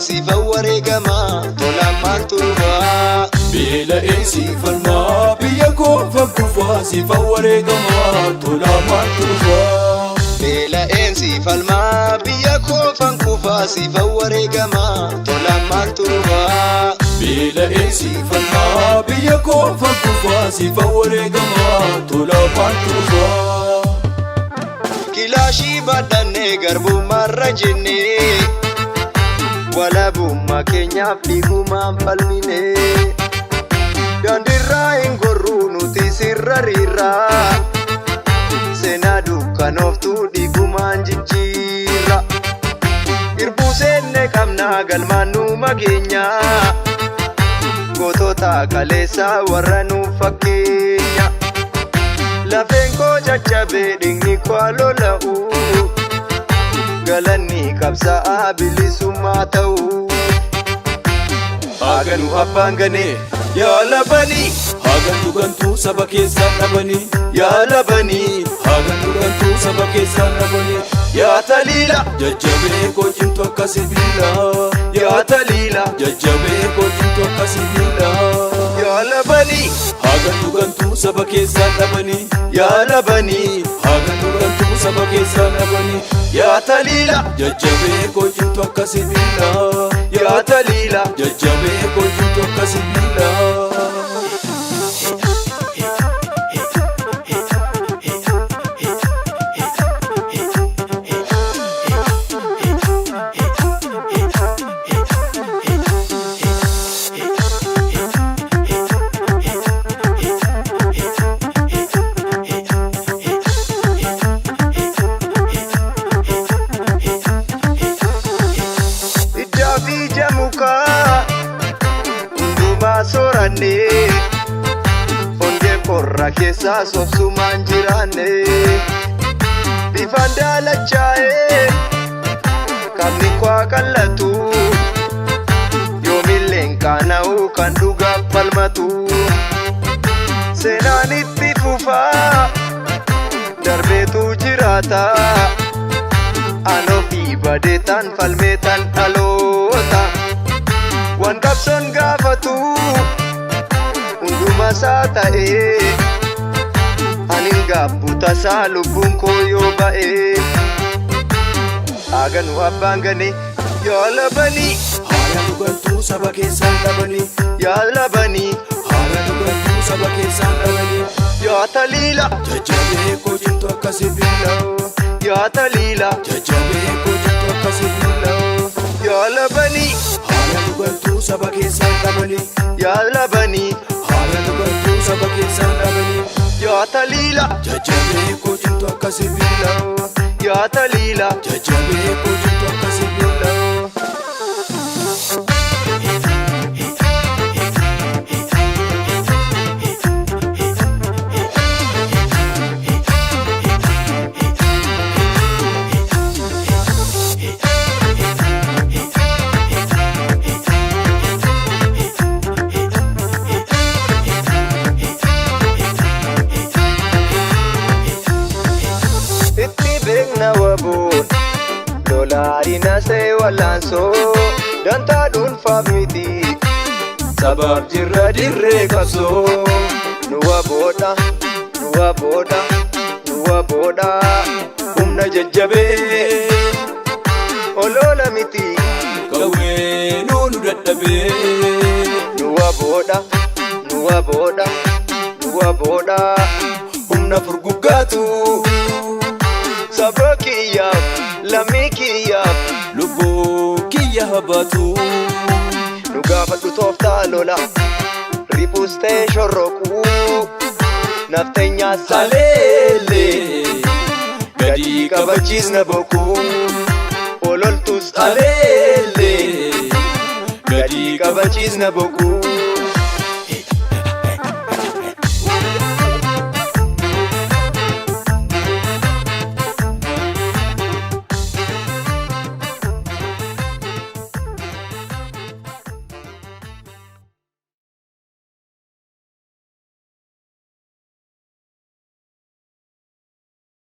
siifan wareegamaa tolaan maaltu dhufaa. Beela'ee si falmaa biyya koo kufaa siifan wareegamaa tolaa maaltu dhufaa. Beela'een si falmaa biyya koofan kufaa siifan wareegamaa tolaan maaltu dhufaa. Beela'ee si falmaa biyya koo kufaa siifan wareegamaa tolaa maaltu dhufaa. Kilaashii baadhannee garbummaarra jennee walabummaa keenyaaf dhiigumaan falmine. Daandiirraa hin gorruu nuti sirra riirraa seenaa dukkanooftuu dhiigumaan jijjiirra. Irbuu seenne qabnaa galmaan nuuma geenyaa gootota kaleessaa warra nuuf fakkeenya. Lafeen koo caccabee dhiigni koo lola'u galanni qabsaa'aa bilisummaa ta'u. Haaganuu abbaan ganee yaa labanii Haagantu gantuu saba keessaan dhabanii yaa labanii Haagantu gantuu saba keessaan dhabanii yaa taliila Jajjabee koo cimtu akka sibiilaa yaa taliila Jajjabee koo cimtu akka sibiilaa yaa labanii Haagantu gantuu saba keessaan dhabanii yaa labanii Haagantu gantuu saba keessaan dhabanii yaa taliila Jajjabee koo cimtu akka sibiilaa yaa taliila. Jajjabee koo cimtu akka sibiilaa. Iddaa fi ija mukaa hundumaa soorannee hongee qorra keessaa sobsumaan jiraanne bifaan daalachaa'ee qabni koo qallatu yoomilleen qaana'uu kan dhugaaf falmatu seenaan itti fufaa darbeetu jiraata. Anoo fi badeetaan falmeetaan dhaloota waan qabsoon gaafatu hunduma isaa ta'ee anin gaabbu tasaa lubbuun koo yoo ba'ee. Haaganuu abbaan ganee yaa labanii Haala gantuu saba keessaan dhabanii yaa labanii Haala gantuu saba keessaan dhabanii yaa taliila Jajjabee koo cimtu akka sibiilaa yaa taliila Jajjabee koo cimtu akka sibiilaa yaa labanii Haala gantuu saba keessaan dhabanii yaa labanii Haala gantuu saba keessaan dhabanii yaa taliila Jajjabee koo cimtu akka sibiilaa yaa taliila. Jajjabee koo cimtu akka sibiilaa. Itti beekna wabuun lolaadhina see wallaansoo dantaa dhuunfaaf miti sabaaf jirra dirree qabsoo nu waboodha nu waboodha nu waboodha humna jajjabee oloola miti Qawwee nuunu dadhabee nu waboodha nu waboodha nu waboodha humna furguggaatu saba kiyyaaf lammii kiyyaaf lubbuu kiyya habaatu. Nu gaafadhu tooftaa lola riphus ta'e shorroquu nafteenyaa Haleelee gadi qabachiisna bokkuu ololtus Haleelee gadi qabachiisna bokkuu.